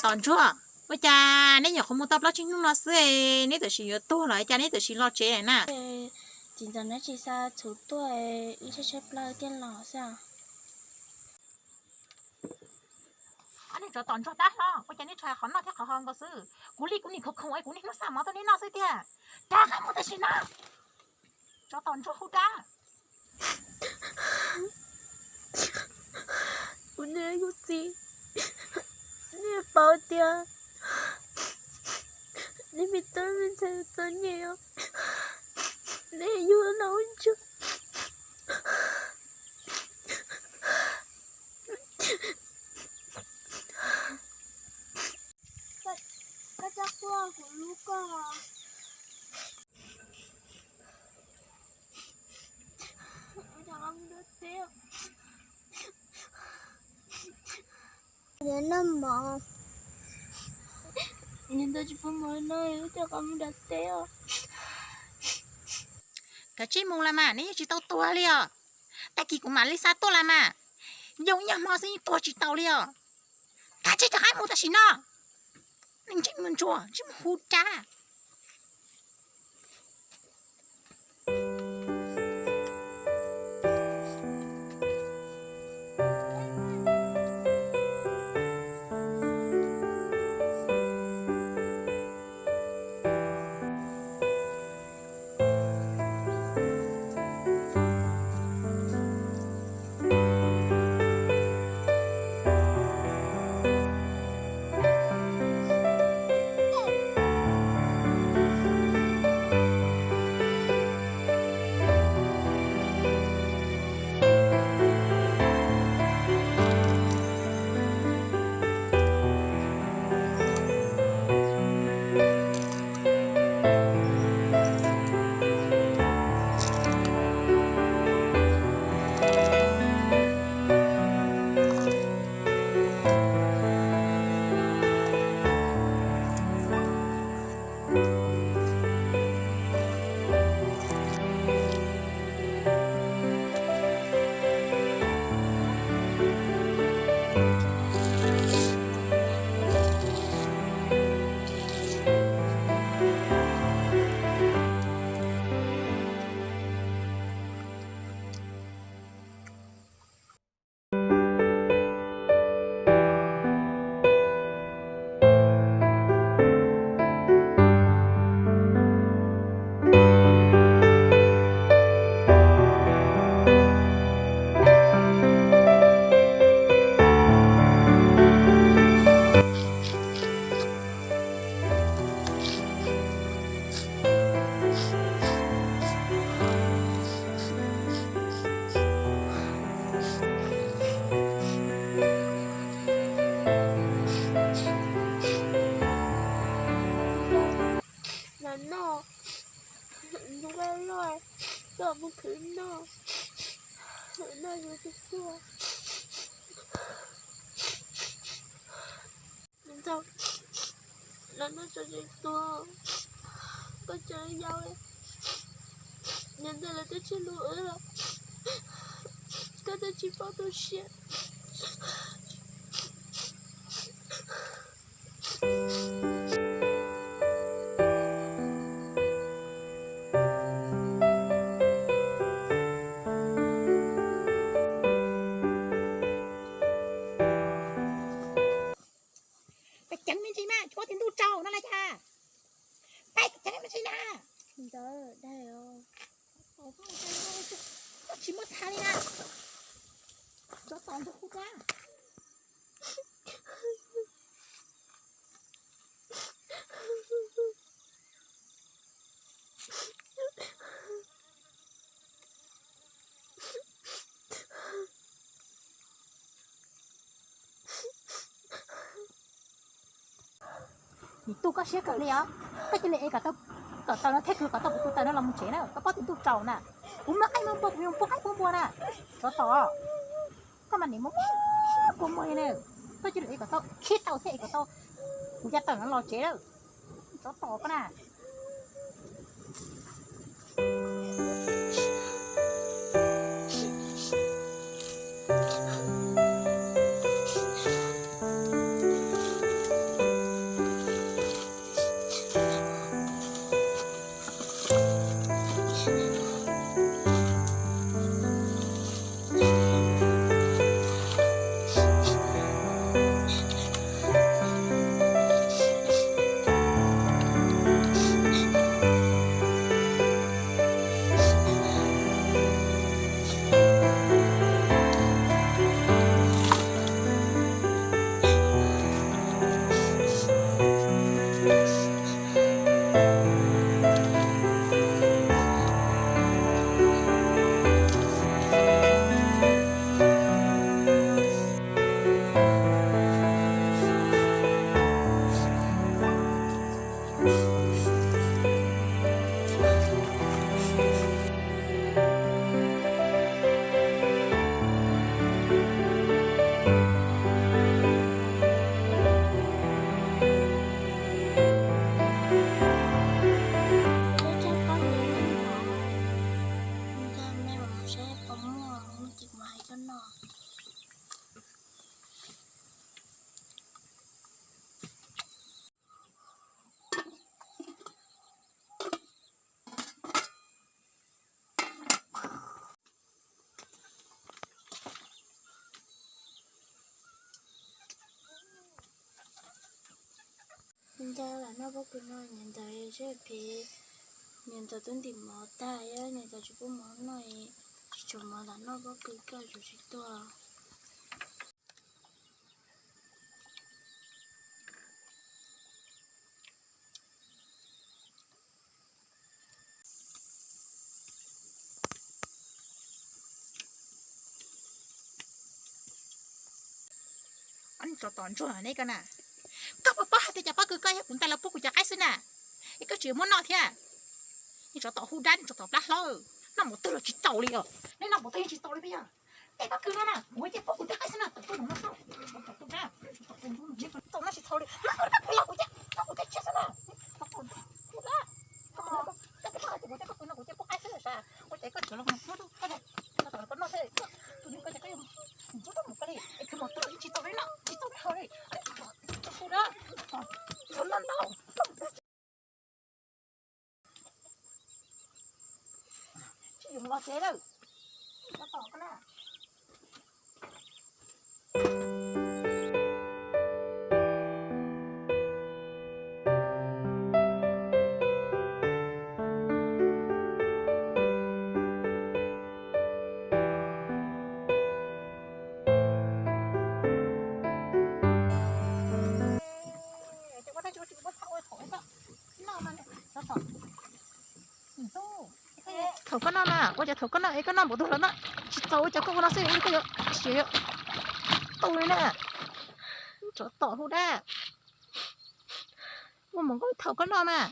Tom Ntsuag, ua cas neb nyuam qhuav mus tau plaub tsib hnub no xwb, neb tam sim yuav tuag los cas neb tam sim los tsev na? Txiv ntxawm neb tsis xa txhuv tuaj, wb tshaib tshaib plab wb thiaj los xwb. Ob niag tsov tom ntsuag dab hlob, ua cas nej tshuav qhov noj thiab qhov haus nkaus xwb? Kuv li kuv nim khoom khoom es kuv niaj hnub xa mov tuaj neb noj xwb tiag. Rov qab mus tam sim no, tsov tom ntsuag hu dab. Kuv niam kuv txiv, nej paub tias nej me tub me ntxhais txom nyem os, nej yug los ua ntsuag. Koj txhob quaj, kuv hlub koj. Noj mov, nws ntawd tsis pub mov noj, wb rov qab mus nram teb os. Kav tsij mus los mas, neb yeej tsis tau tuag li os. Tag kis kuv mam li xa tuaj los mas, yoo ib nyuag hmo xwb yeej tuag tsis tau li os. Kav tsij rov qab mus tam sim no, neeg ntsej muag ntsuag, ntsej muag hu dab. Los noj, ntuj loj loj, koj mus khwv noj, noj yuav tsum tuag. Niam ntxawm, los noj tso tseg tuag, koj tseem yau, niam ntxawm lawv twb tsis hlub wb, koj twb tsis paub tu siab. Peb ceev me ntsis mas, tsis paub tias ntuj tsaus no na cas. Peb ceev me ntsis na. Ntawd, tsis muaj txha li na. Tsov tom ntsuag hu dab. Nim tu koj siab kawg li os, koj cia li ev kom tau, kom tau no thiaj kwv kom tau kuv tus taws no los mus tsev na, koj paub tias ntuj tsaus na. Kuv muaj qaib muaj npua, kuv yuav npua qaib npua npua na. Tsov tom, koj mas nim muaj kua muag li na. Koj cia li ev kom tau, khib tau thiaj ev kom tau kuv cov taws no los tsev lawm. Tsov tom pab na. Cas lam noj pob kws no niam ntawd zeb phev, niam ntawd twb ntim mov tag, niam ntawd tsis pub mov noj, tsis tshua mov lam noj pob kws kaj tsuas tsis tuag. Tsov tom ntsuag ne koj na, koj puas paub hais tias cov pob kws koj yog kuv ntais los pub kuv cov qaib xwb na, es koj tseem yuav muab noj thiab. Tsov tom hu dab, tsov tom plab hlaub, noj npaum twg los tsis txaus li os. Nej noj npaum twg yeej tsis txaus li peb yog. Tej pob kws no na kuv cia pub kuv tej qaib xwb na, tom tuaj no, tom tuaj na, txaus noj tsis txaus li, kuv los kuv cia, kuv tej tshiab xwb na, kuv cia pob kws no kuv cia pub qaib xwb sas, ua cas koj tseem los mus pub koj, koj noj thiab, tus neeg koj ces koj yuav mus pub rau mus koj li, es kws npaum twg los yeej tsis txaus li no, tsis txaus li hauv li, hu dab, txaus noj ntau. Tsis yus los tsev lawm. Thaum koj noj na, ua cas thaum koj noj es koj noj npaum twg los noj tsis txaus, ua cas koj ua no xwb koj yuav siav yuav tu li na. Tsov tom hu dab, ua mus nkauj thaum koj noj mas.